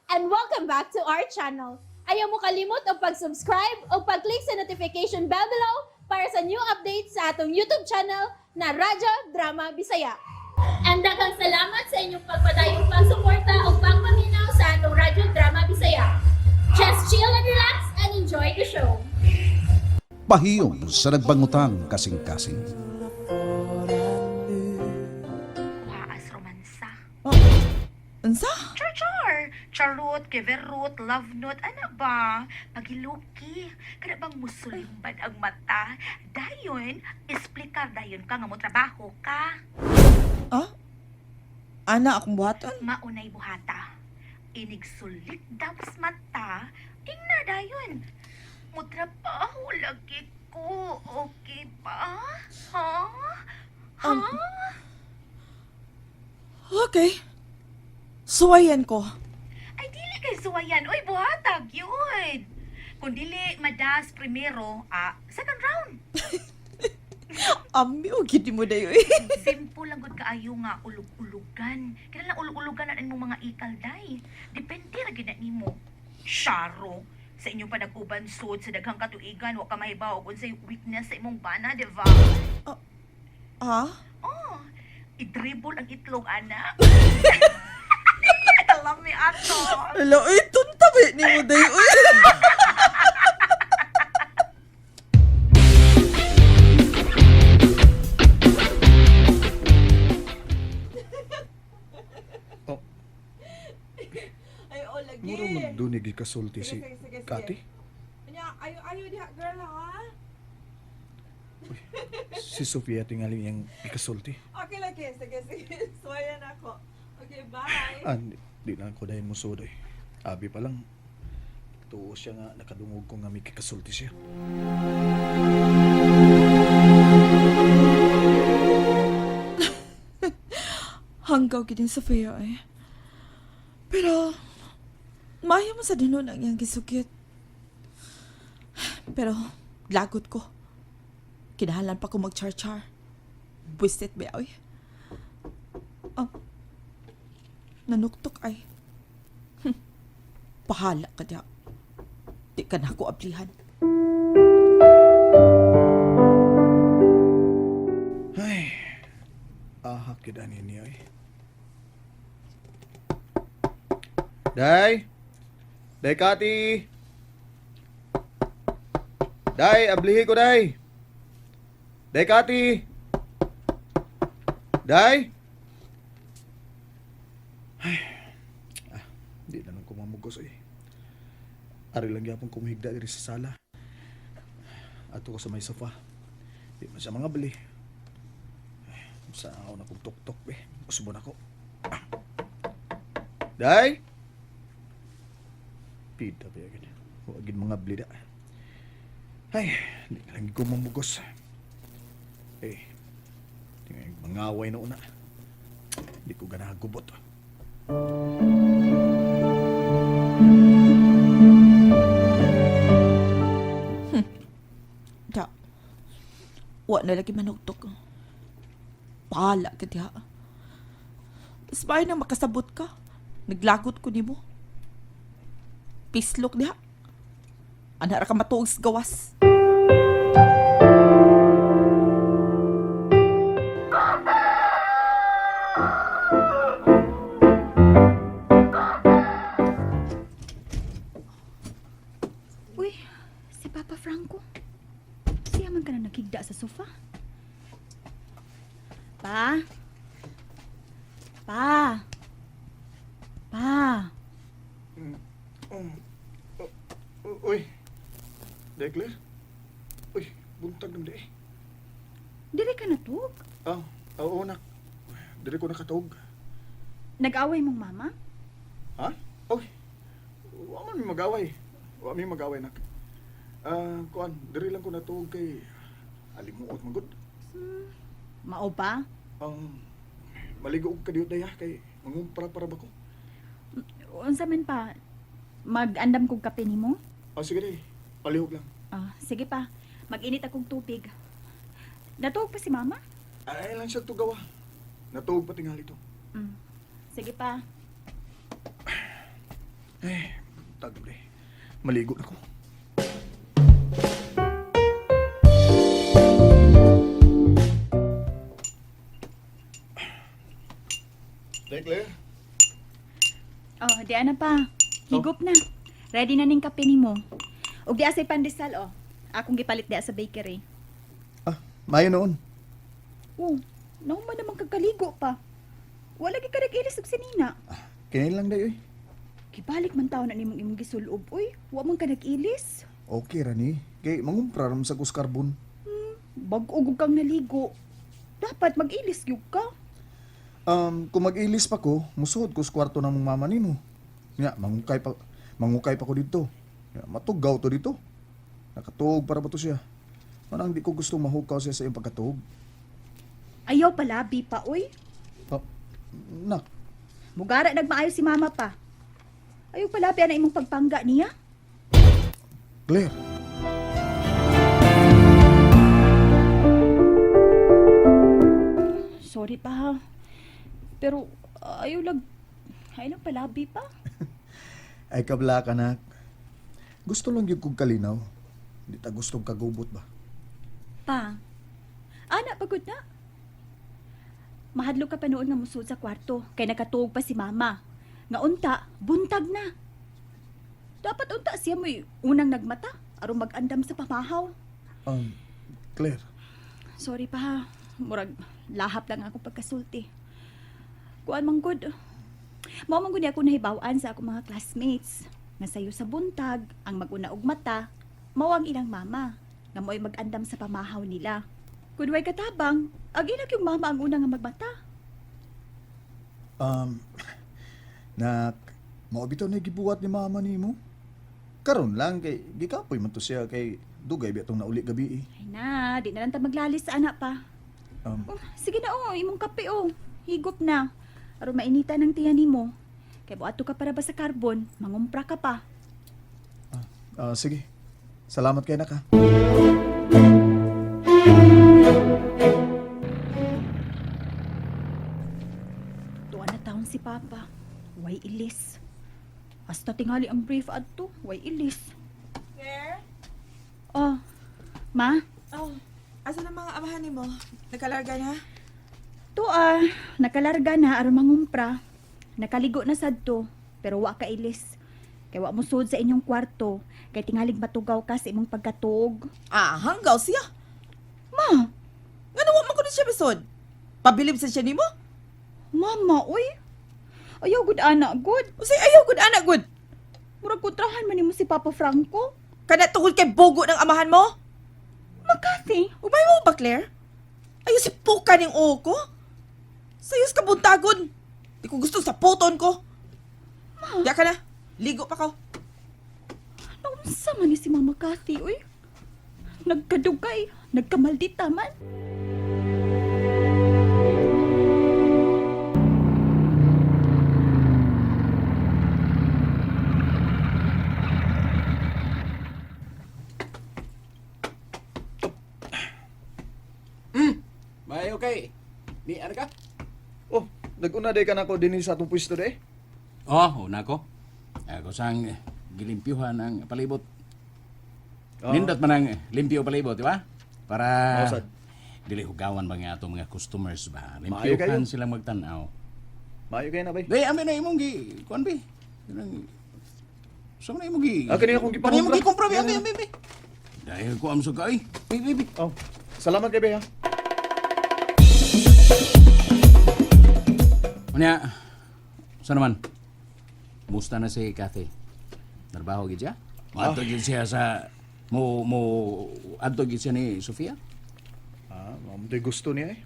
And welcome back to our channel. Ayaw mo kalimot og pag-subscribe o pag-click sa notification bell below para sa new updates sa atong YouTube channel na Radyo Drama Bisaya. And daghang salamat sa inyong pagpadayong pagsuporta o pagpaminaw sa atong Radyo Drama Bisaya. Just chill and relax and enjoy the show. Pahiyom sa nagbangutang kasing-kasing. Waas romansa. Unsa? Char char! Charot, keverot, love note, ana ba? Pagiluki, kana bang musulumban ang mata? Dayon, esplikar dayon ka nga mo trabaho ka. Ah? Ana akong buhaton? Maunay buhata. Inig sulit daw sa mata, ingna dayon. Mutrabaho lagi ko, okay ba? Ha? Ha? Okay. Suwayan ko. Ay, dili kay suwayan. Uy, buhatag yun. Kung dili madas primero, second round. Ami o gid mo dayo eh. Simple lang gud kaayo nga ulug-ulugan. Kailan lang ulug-ulugan na imong mga ikal day. Depende ra gid na nimo. Syaro, sa inyong panag-uban sud sa daghang katuigan wa ka mahibaw kung unsay weakness sa imong bana, di ba? Ah? Oh, i-dribble ang itlog ana. Alam mi ato. Ala, uy, tunta ba ni mo dayo eh. Oh. Ay, oh, lagi. Mura man doon kasulti si Sige, sige, sige, sige. Kati. Anya, ayo, ayo diha, girl, ha? Si Sofia tingali niyang ikasulti. Okay, lagi. Sige, sige. Suwayan ako. Okay, bye. Ah, di na ako dahil mo sudoy. Abi pa lang, tuo siya nga, nakadungog ko nga may kikasulti siya. Hanggaw gid ni Sofia eh. Pero, maayo mo sa dinon ang iyang gisugit. Pero, lagot ko. Kinahalan pa ko mag-char-char. Buisit ba oy? Ah, nanuktok ay. Pahala ka diya. Di ka na ako ablihan. Ay, ahak yun ani niya eh. Day! Day, Kati! Day, ablihi ko, Day! Day, Kati! Day! Ay, di na lang kumamugos eh. Ari lang gyapon kumihigda diri sa sala. Ato ko sa may sofa. Di man siya mga bali. Sa ako na kong tuktok eh. Usbon ako. Day! Pita pa yun. Huwagin mga blida. Ay, hindi na lang ko mamugos. Eh, tingnan mangaway na una. Hindi ko ganahan gubot. Da. Wa na lagi manugtok. Pahala ka diha. Mas maayo na makasabot ka. Naglagot ko nimo. Pislok diha. Ana ra ka matuog sa gawas. Uy, si Papa Franco. Siya man ka na naghigda sa sofa. Pa? Pa? Pa? Uy, Day Claire? Uy, buntag naman di eh. Dire ka natug? Ah, oo nak. Diri ko nakatog. Nag-away mong mama? Ha? Uy, wa man mi mag-away. Wa mi mag-away nak. Ah, kuan, diri lang ko natuog kay alimuot man gud. Mao ba? Ang maligo og kadiyot daya kay mangumpra para ba ko? Unsa man pa? Mag-andam kog kape nimo? Ah, sige day. Palihog lang. Ah, sige pa. Mag-init akong tubig. Natuog pa si mama? Ay lang siya tugawa. Natuog pa tingali to. Sige pa. Eh, tagli. Maligo na ko. Day, Claire. Oh, di ana pa. Higop na. Ready na ning kape nimo. Ug di asay pandesal oh. Akong gipalit di sa bakery. Ah, mayo noon. Oh, nauma naman kagkaligo pa. Wala gyud ka nag-ilis og sinina. Kinain lang day, oy. Gibalik man taon na nimong imong gisulob oy. Wa man ka nag-ilis. Okay ra ni. Kay mangumpra ra man sa kus karbon. Bag-o gud kang naligo. Dapat mag-ilis gyud ka. Kung mag-ilis pa ko, musuod ko sa kwarto ng mong mama nimo. Nga, mangukay pa ko dito. Nga, matugaw to dito. Nakatuog para ba to siya? Manang di ko gusto mahukaw siya sa iyong pagkatuog. Ayaw pala, bi pa oy. Oh, nak, Mugara nagmaayo si mama pa. Ayaw pala bi ana imong pagpangga niya. Claire. Sorry pa ha. Pero ayaw lag ayaw lang palabi pa. Ay kabla ka nak. Gusto lang gyud kog kalinaw. Di ta gustong kagubot ba? Pa. Ana pagod na. Mahadlok ka pa noon nga musud sa kwarto kay nakatuog pa si mama. Nga unta, buntag na. Dapat unta siya mo'y unang nagmata aron mag-andam sa pamahaw. Claire, Sorry pa ha. Murag lahap lang ako pagkasulti. Kuan man gud. Mao man gud ni ako nahibaw-an sa akong mga classmates. Nga sayo sa buntag, ang maguna og mata, mao ang ilang mama nga mo'y mag-andam sa pamahaw nila. Kun way katabang, ang ilang yung mama ang una nga magmata. um, nak, mao bitaw na gibuhat ni mama nimo. Karon lang kay gikapoy man to siya kay dugay ba itong nauli gabi eh. Ay na, di na lang ta maglalis sa anak pa. Oh, sige na oh, imong kape oh. Higop na. Aron mainita ng tiyan nimo. Kay buato ka para ba sa karbon, mangumpra ka pa. Sige. Salamat kay nak ha. Tuwa na taon si Papa. Way ilis. Hasta tingali ang brief adto, way ilis. Claire? Oh, ma? Oh, asa na mga amahan nimo? Nagkalarga na? Tuwa, nakalarga na aron mangumpra. Nakaligo na sadto, pero wa ka ilis. Kay wa mo sud sa inyong kwarto, kay tingalig matugaw ka sa imong pagkatuog. Ah, hanggaw siya. Ma, Ngano wa man ko ni siya bisod? Pabilib sa siya nimo? mama, uy. Ayaw gud ana, gud. Usay ayaw gud ana gud. Murag kontrahan man nimo si Papa Franco. Kana tungod kay bogo ng amahan mo? Makati. Umay mo ba, Claire? Ayaw si Puka ning uo ko. Sayos ka buntagon. Di ko gusto sa puton ko. Diya ka na. Ligo pa ko. Naunsa man ni si Mama Kathy, uy. Nagkadugay, nagkamaldita man. May okay. Ni ano ka? Oh, naguna day ka na ako dinhi sa atong pwesto day. Oh, una ko. Ako sang gilimpyuhan ang palibot. Nindot man ang limpyo palibot, di ba? Para Mao sad. dili hugawan ba nga atong mga customers ba? Maayo kayo. Limpyuhan silang magtan-aw. Maayo kay na bay. Day, amin na imong gi kuan bi. Kanang Sa man imong gi. Ah, kani akong gipangumpra. Kani imong gikumpra bi, abi, abi, abi. Dahil ko am suka ay. Bi, bi, bi. Oh, salamat kay bay ha. Unya, sa naman? Musta na si Kathy? Trabaho gid siya? Moadto gid siya sa mo mo adto gid siya ni Sofia? Ah, mao man to'y gusto niya eh.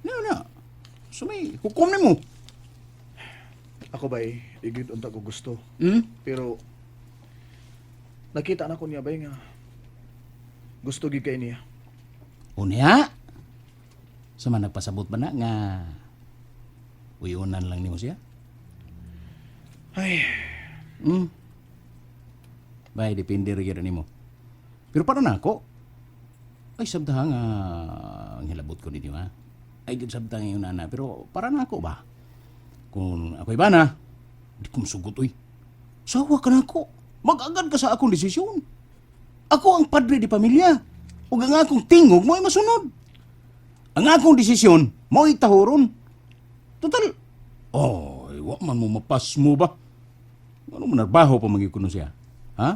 No, no. So may hukom nimo. Ako bay, di gyud unta ko gusto. Hmm? Pero nakita na ko niya bay nga gusto gyud kay niya. Unya. Sa man nagpasabot ba na nga uyunan lang nimo siya? Ay, Bay, depende ra gyud nimo. Pero para na ako? Ay, sabta nga ang hilabot ko ninyo ha. Ay, gud sabta ngayon ana. Pero para na ako ba? Kung ako'y bana, di ko masugot uy. Sawa ka na ako. Mag-agad ka sa akong desisyon. Ako ang padre di pamilya. Ug ang akong tingog mo'y masunod. Ang akong desisyon mo'y tahuron. Total, oh, wa man mo mapas mo ba? Ano man narbaho pa magyud kuno siya? Ha?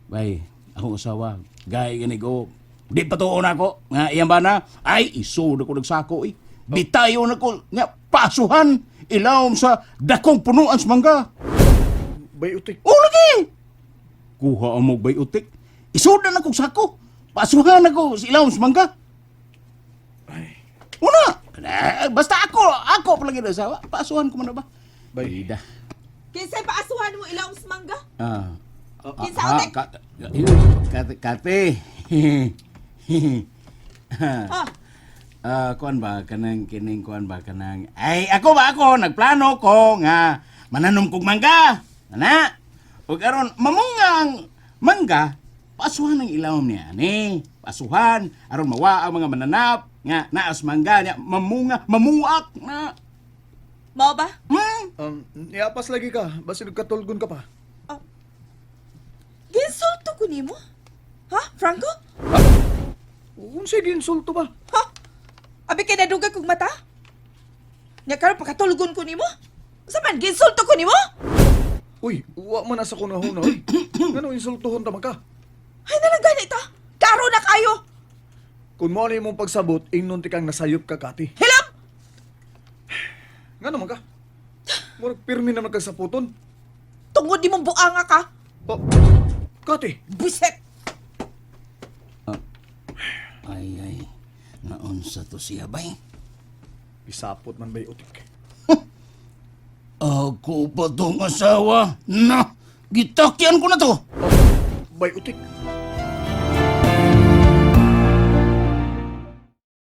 Bay, akong asawa, gay gani ko. Di pa tuon ako. Nga iyang bana, ay isod ako nagsako eh. Bitayon ako nga pasuhan ilawom sa dakong punuan sa mangga. Bay utik. O lagi! Kuha ang mo bay utik. Isudan ako sako. Pasuhan ako sa ilawom sa mangga. Ay, Una! Eh, basta ako, ako palagi na asawa. Pasuhan ko man na ba? Bay. Ida. Kinsay paasuhan mo ilawom sa mangga? Ah. Kinsa utik? Kate, kate. Ah, Ah, kuan ba kanang kining kuan ba kanang ay ako ba ako nagplano ko nga mananom kog mangga. Ana. Ug aron mamunga ang mangga, pasuhan ang ilawom niya ani. Pasuhan aron mawa ang mga mananap nga naas mangga niya mamunga mamuak na. mao ba? Niapas lagi ka. Basin katulgon ka pa. Ginsulto ko nimo? Ha, Franco? Unsay giinsulto ba? Ha? Abi kay nadugay kog mata? Nya karon pakatulgon ko nimo? Unsa man ginsulto ko nimo? Uy, wa man na sa kunahuna oy. Ngano insultuhon ta man ka? Ay nalang gani ta. Karo na kayo. Kung mo na imong pagsabot, ingnon ti kang nasayop ka, Kati. Hilam! Ngano man ka? Murag pirmi naman kag saputon. Tungod di mong buanga ka. Oh, Kati, Buset! Ay ay naunsa to siya bay? Isapot man bay utik. Ako pa tong asawa. Na, gitakyan ko na to. Bay utik.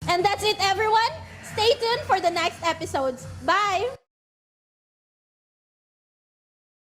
And that's it, everyone. Stay tuned for the next episodes. Bye!